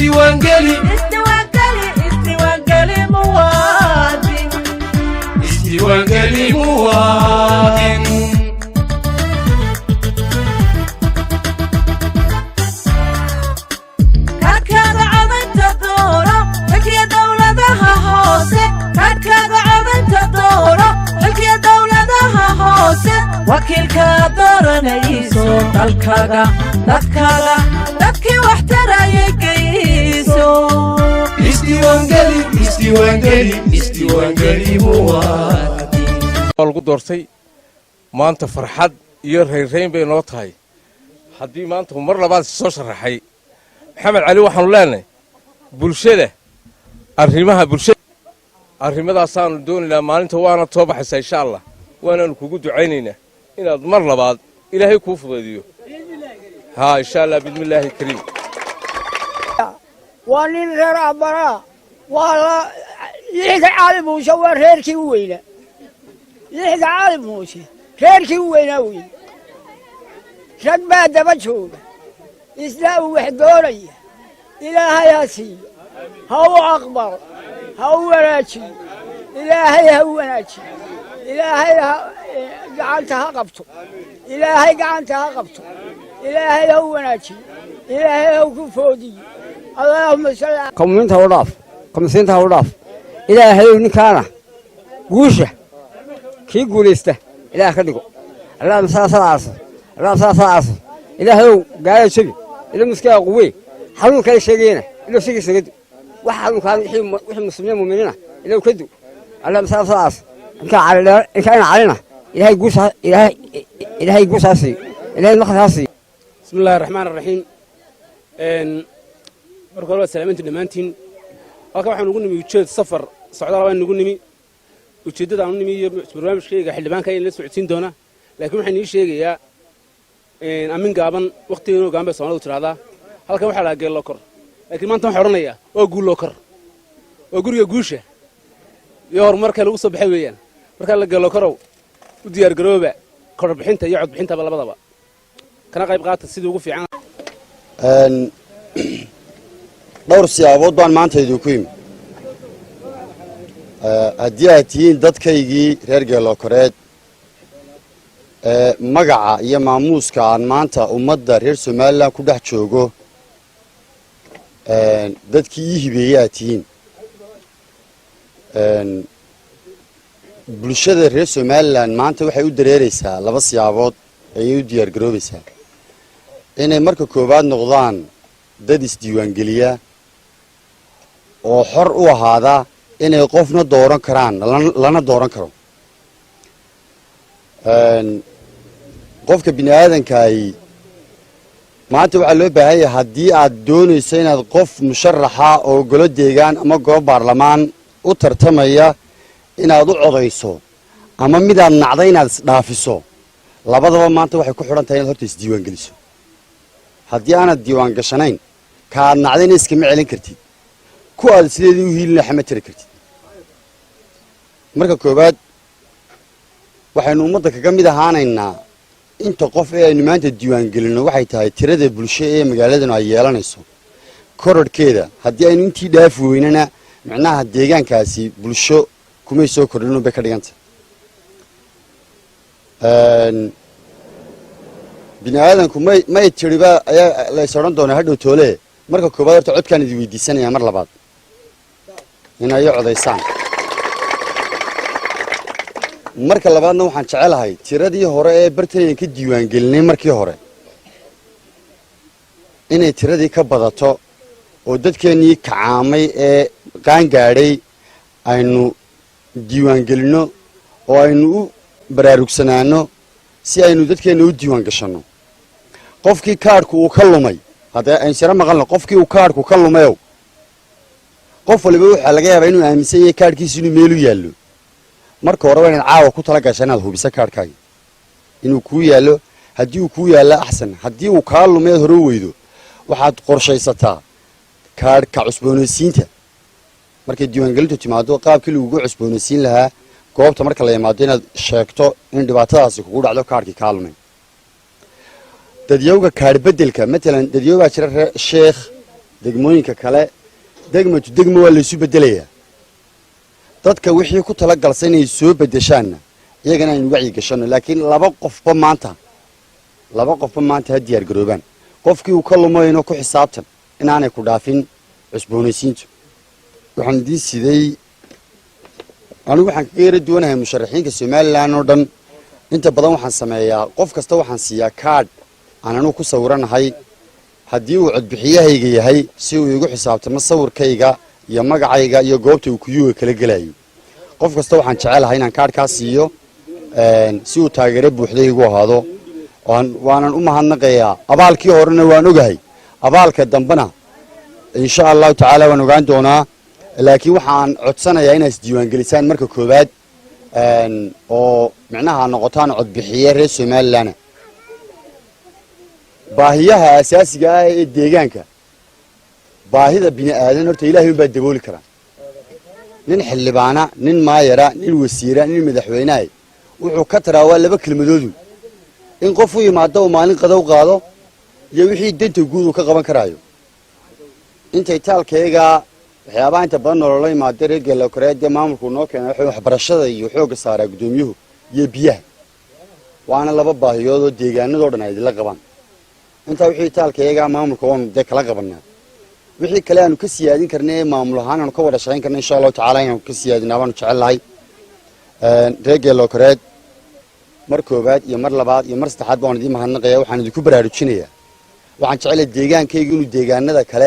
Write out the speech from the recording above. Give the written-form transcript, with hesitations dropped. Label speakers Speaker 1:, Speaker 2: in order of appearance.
Speaker 1: Isdiiwaangeli.
Speaker 2: Isdiiwaangeli, isdiiwaangeli muwaadin.
Speaker 1: Isdiiwaangeli muwaadin.
Speaker 2: Kaadhkaaga codaynta dooro, xilkiya dowladaha hoose. Kaadhkaaga codaynta dooro, xilkiya dowladaha hoose. Wakiilkaa dooranayso, dalkaaga, dadkaaga, dadkii wax tarayay geyso.
Speaker 1: Isdiiwaangeli, isdiiwaangeli, isdiiwaangeli muwaadin.
Speaker 3: Waa lagu doortay. Maanta farxad iyo raynrayn bay noo tahay haddii maanta uu mar labaad soo sharaxay Maxamed Cali. Waxaanu leenahay bulshada, arrimaha bulshada, arrimadaasaaanu doonaynaa. Maalinta waana soo baxaysaa, insha Allah, waanaanu kugu ducaynaynaa inaad mar labaad Ilaahay kuu fudaydiyo. Haa, insha Allah, bismillaahi kariim.
Speaker 4: Waa nin reer Abaraa. Waa la Lixda Cali Muuse, waa reerkii u weynaa. Lixda Cali Muuse reerkii u weynaa wey. Rag baa daba jooga, isna uu wax doonaya. Ilaahay ha siiyo, ha u aqbalo, ha u wanaajiyo. Ilaahay ha u wanaajiyo. Ilaahay ha gacanta ha qabto. Ilaahay gacanta ha qabto. Ilaahay ha u wanaajiyo. Ilaahay ha ku foodiyo. Allaahuma salli.
Speaker 5: Kamuminta ha u dhaaf, kamisiinta ha u dhaaf. Ilaahayow, ninkaana guusha kii guulaysta Ilaah ka dhigo. Allahuma sala sala aaso, allahuma sala sala aaso. Ilaahayow, gaala jabi, ilo muskaa quwee. Xanuunka ay sheegayena ilo sheegaysa ka du. Wax xanuunkaan wixii muslimiin muuminiina ilow ka du. Allahuma sala sala aaso. Inkaa Cali dheer, inkaa ina Calina, Ilaahay guusha, Ilaahay, Ilaahay guusha ha siiyo. Ilaahay maqas ha siiyo.
Speaker 6: Bismi Illahi Raxmaan Raxiim. Marka hore waa salaaminta dhammaantiin. Halkan waxaan ugu nimi ujeed safar socdaal baan ugu nimi. Ujeeddada aan u nimi iyo barnaamijkayga xildhibaanka in la socodsiin doona, laakiin waxaan ii sheegayaa amin gaaban, waqtigeenu gaaban bay Soomaalidu tidhahdaa. Halkan waxaa lahaa Geellokor, laakiin maanta waxaan odhanayaa waa Guullokor. Waa guriga guusha iyo horumarka lagu soo baxay weeyaan. Markaa la Geellokorow, u diyaargarooba korbixinta iyo codbixintaba labadaba, kana qayb qaata sidii ugu fiican.
Speaker 7: Dhowr siyaabood baan maanta idinku yimi. Haddii aad tihiin dadkaygii reer Geelookoreed, magaca iyo maamuuska aan maanta ummadda reer Somaliland ku dhex joogo dadkii ii hibeeyey aad tihiin, bulshada reer Somaliland maanta waxay u dareereysaa laba siyaabood ayay u diyaar garoobaysaa: inay marka koowaad noqdaan dad isdiiwaangeliya oo xor u ahaada inay qofna dooran karaan lana dooran karo. Qofka bini aadankaay maanta waxaa loo baahan yahay, haddii aad doonayso inaad qof musharaxa oo golo deegaan ama goob baarlamaan u tartamaya inaad u codayso ama midaad nacday inaad isdhaafiso, labadaba maanta waxay ku xidhan tahay inaad horta isdiiwaangeliso. Haddii aanad diiwaan gashanayn, ka aad nacdayna iskama celin kartid, ku aad sideedii u hiilina xama tiri kartid. Marka koowaad waxaynu ummadda kaga mid ahaanaynaa inta qof ee aynu maanta diiwaangelinno. Waxay tahay tirada bulsho ee magaaladanu ay yeelanayso korarhkeeda. Haddii aynu intii dhaafi weynana, micnaha deegaankaasi bulsho kumay soo kordhin bay ka dhigantah. Bini aadanku may tiriba ayaa lays odhan doonaa hadhow toole. Marka koowaad horta codkaan idin weydiisanayaa mar labaad inay ii codaysaan. Marka labaadna waxaan jecelahay tiradii hore ee bartaydan ka diiwaangelinay markii hore inay tiradii ka badato, oo dadkeennii kacaamay ee qaangaadhay aynu diiwaangelinno oo aynu u baraarugsanaano si aynu dadkeenna u diiwaan gashanno. Qofkii kaadhku uu ka lumay, haddee aynu siro maqalno, qofkii uu kaadhku ka lumayow, qof waliba waxaa laga yaabaa inuu aaminsan yahay kaadhkiisu inuu meelu yaallo. Marka hore waa inaad caawa ku tala gashaa inaad hubiso kaadhkaaga inuu kuu yaallo. Haddii uu kuu yaallo, axsan. Haddii uu kaa lumay aad hore u weydo, waxaad qorshaysataa kaadhka cusboonaysiinta. Markay diiwaangelintu timaado, qaabkii lagugu cusboonaysiin lahaa goobta marka la yimaado, inaad sheegto in dhibaatadaasi kugu dhacdo, kaadhkii kaa lumay. Dadyowga kaadh beddelka, matalan dadyow baa jira reer Sheekh. Degmooyinka kale degmatu degmo waa laysu beddelayaa. Dadka wixii ku tala galsa inay soo beddeshaanna, iyagana aynu wacyi gashanno. Laakiin 2 qofba maanta ha diyaar garoobaan. Qofkii uu ka lumayno, ku xisaabtan inaanay ku dhaafin cusboonaysiintu. Waxaan idiin siday, anigu waxaan kaga yara duwanahay musharaxiinka Somaliland oo dhan. Inta badan waxaan sameeyaa, qof kasta waxaan siiyaa kaadh aan anigu ku sawiranahay, haddii uu codbixiyahayga yahay, si uu iigu xisaabtamo sawirkayga iyo magacayga iyo goobta uu kuyuga kala gelayo. Qof kasta waxaan jecelahay inaan kaadhkaa siiyo si uu taageero buuxda igu ahaado. Waanan u mahadnaqayaa. Abaalkii horena waan ogahay, abaalka dambena insha Allahu tacaala waan ogaan doonaa. Laakiin waxaan codsanayaa inaad isdiiwaangelisaan marka koowaad, oo micnaha noqotaan codbixiye reer Somaliland. Baahiyaha asaasiga ah ee deegaanka, baahida bini aadan horta Ilaahay unbaa dabooli karaa. Nin xildhibaana, nin maayara, nin wasiira, nin madaxweyneha wuxuu ka taraa waa laba kelmadoodu: in qof u yimaado uu maalin qadow qaado, iyo wixii danta guud uu ka qaban karaayo. Intay taalkayga waxyaabaha inta badan nolola yimaada reer Geelokoreed dee maamulku noo keena waxay waxbarashada iyo xoogga saaraa guddoomiyuhu iyo biyaha, waana laba baahiyood oo deegaanadoo dhan ay idinla qabaan. Intaa wixii taalkayaga maamulka waanu dee kala qabanaa. Wixii kale aanu ka siyaadin karna ee maamul ahaan aanu ka wada shaqayn karna, insha Allahu tacala inaanu ka siyaadinaa baanu jecel lahay. Reer Geelokoreed, mar koowaad iyo mar labaad iyo mar saddexaad baan idiin mahadnaqaya. Waxaan idinku baraarujinayaa, waxaan jecelahay deegaankayga inuu deegaanada kale